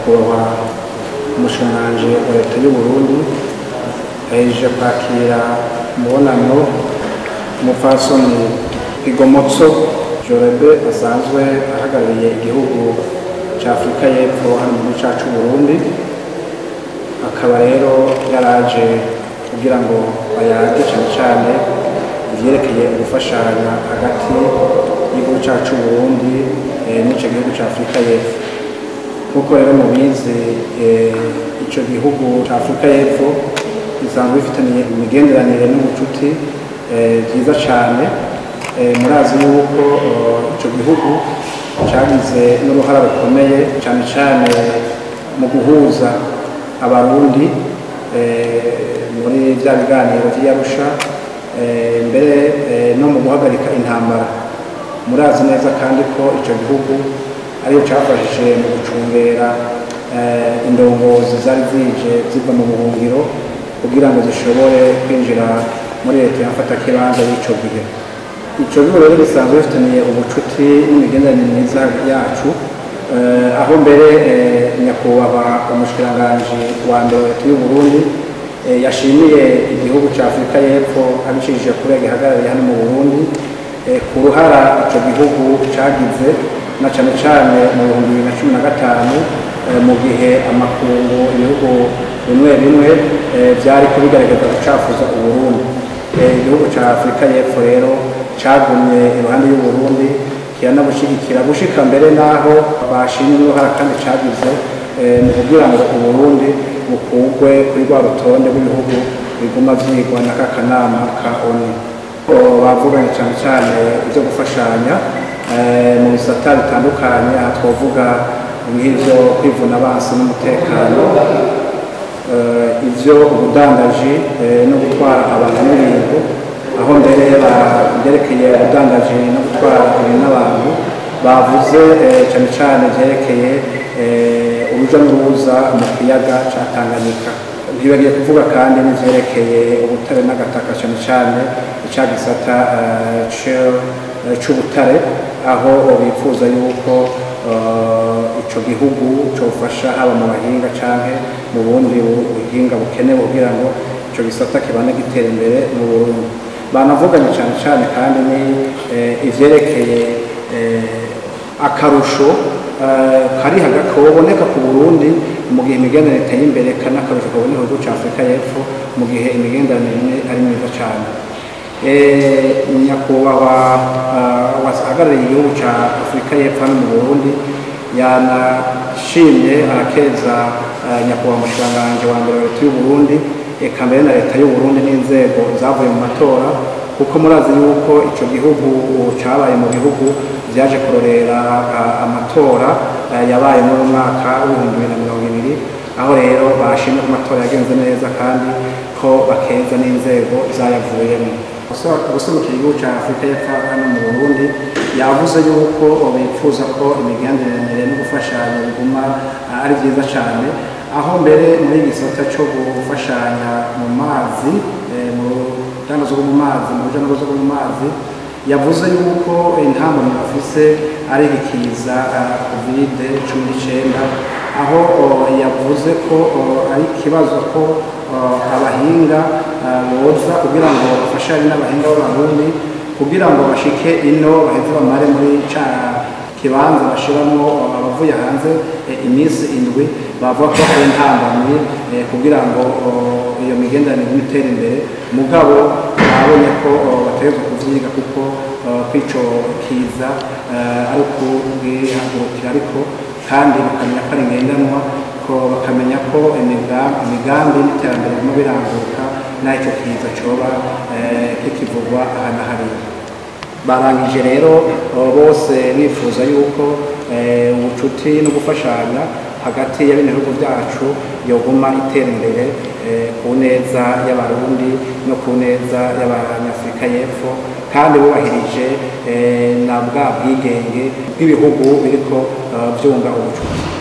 Nyakubahwa umushikiranganji wa leta y'u Burundi yahejeje kwakira umubonano umupfasoni Kgomotso Jorebe asanzwe ahagarariye igihugu ca Afrika y'Epfo hano mu gihugu cacu Burundi, akaba rero yaraje kugira ngo bayage cane cane ivyerekeye gufashanya hagati y'igihugu cacu Burundi n'ico gihugu ca Afrika y'Epfo. Nkuko rero mubizi, ico gihugu ca Afrika y'Epfo gisanzwe gifitaniye imigenderanire n'ubucuti vyiza cane. Murazi yuko ico gihugu cagize n'uruhara rukomeye cane cane mu guhuza abarundi muri vya biganiro vy'Arusha, mbere no mu guhagarika intambara. Murazi neza kandi ko ico gihugu ariyo cafashije mu gucungera indongozi zari zije ziva mu buhungiro kugira ngo zishobore kwinjira muri leta y'amfatakibanza y'ico gihe. Ico gihugu rero gisanzwe gifitaniye ubucuti n'imigenderanire myiza yacu, aho mbere nyakubahwa umushikiranganji wa mbere wa leta y'u Burundi yashimiye igihugu ca Afrika y'Epfo abicishije kuri gihagarariye hano mu Burundi ku ruhara ico gihugu cagize na cane cane mu 2015 mu gihe amakungu ibihugu bimwe bimwe vyari kubigaragaza gucafuza Uburundi. Igihugu ca Afrika y'Epfo rero cagumye iruhande y'u Burundi kiranabushigikira gushika mbere naho bashimye uruhara kandi cagize mu kugira ngo Uburundi bukugwe kuri rwa rutonde rw'ibihugu biguma vyigwa na kakanama ka ONU. Bavuganye cane cane ivyo gufashanya mu bisata bitandukanye, aha twovuga nk'ivyo kwivuna abansi n'umutekano, ivyo ubudandaji no gutwara abantu n'ibintu, aho mbere byerekeye ubudandaji no gutwara ibintu n'abantu bavuze cane cane vyerekeye uruja n'uruza mu kiyaga ca Tanganyika. Ntibagiye kuvuga kandi n'ivyerekeye ubutare n'agataka, cane cane ica gisata c'ubutare, aho bifuza yuko ico gihugu cofasha haba mu bahinga canke mu bundi buhinga bukenewe kugira ngo ico gisata kibane gitera imbere mu Burundi. Banavuganye cane cane kandi ni ivyerekeye akarusho kari kaboneka ku Burundi mu gihe imigenderanire iteye imbere, kandi n'akarusho kaboneka ku gihugu ca Afrika y'Epfo mu gihe imigenderanire ari myiza cane. Nyakubahwa ahagarariye igihugu ca Afrika y'Epfo hano mu Burundi yanashimye arakeza nyakubahwa umushikiranganji wa mbere wa leta y'u Burundi, eka mbere na leta y'u Burundi n'inzego zavuye mu matora, kuko murazi yuko ico gihugu cabaye mu bihugu vyaje kurorera amatora yabaye muri mwaka w'2020, aho rero bashimye ko amatora yagenze neza kandi ko bakeza n'inzego zayavuyemo. Guserukira igihugu ca Afrika y'Epfo hano mu Burundi yavuze yuko bifuza ko imigenderanire no gufashanya biguma ari vyiza cane, aho mbere muri gisata co gufashanya mu mazi, mu rudandazo rwo mu mazi, mu ruja n'uruza rwo mu mazi, yavuze yuko intambamyi bafise ari ikiza COVID-19, aho yavuze ko ari ikibazo ko abahinga boza kugira ngo bafashanye n'abahinga b'abarundi kugira ngo bashike ino baheze bamare muri ca kibanza bashiramwo abavuye hanze iminsi indwi, bavuga ko ari intambamyi kugira ngo iyo migenderanire itere imbere. Mugabo babonye ko bategerezwa kuvyiga kuko kwico kiza ari ukubwihagurukira, ariko kandi bakamenya ko ari ngendanwa, ko bakamenya ko imigambi n'iterambere birimo biranguka n'aho ico kiza coba kikivugwa aha na hariya. Barangije rero bose bifuza yuko ubucuti no gufashanya hagati ya bino bihugu vyacu yoguma itera imbere ku neza y'abarundi no ku neza y'abanyafrika y'Epfo, kandi bubahirije na bwa bwigenge bw'ibihugu biriko vyunga ubucuti.